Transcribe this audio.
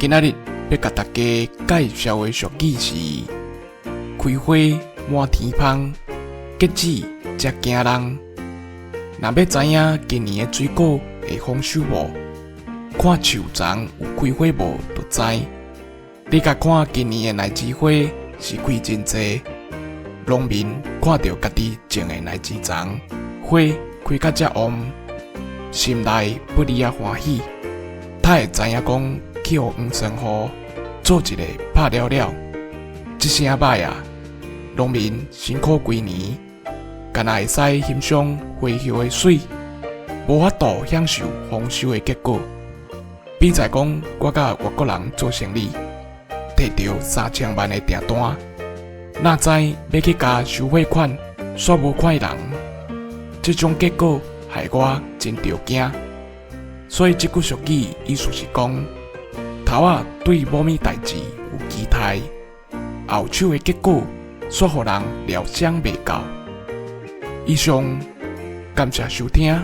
今仔日欲共大家介紹的俗語是：開花滿天芳，結子才驚人。若欲知影今年的水果會豐收無，看樹叢有開花無就知。你共看今年的奶子花是開真濟，農民看著家己種的奶子叢花開甲遮旺，心內不離仔歡喜。才會知影講去予黃酸雨做一个拍了了，這聲歹啊！農民辛苦規年，干焦會使欣賞花葉的媠，無法度享受豐收的結果。比在講，我佮外國人做生理，提著3000萬的訂單，哪知欲去共收貨款，煞無看伊人，這種結果害我真著驚。所以這句俗語意思是講，頭仔對某物代誌有期待，後手的結果煞予人料想袂到。以上，感謝收聽。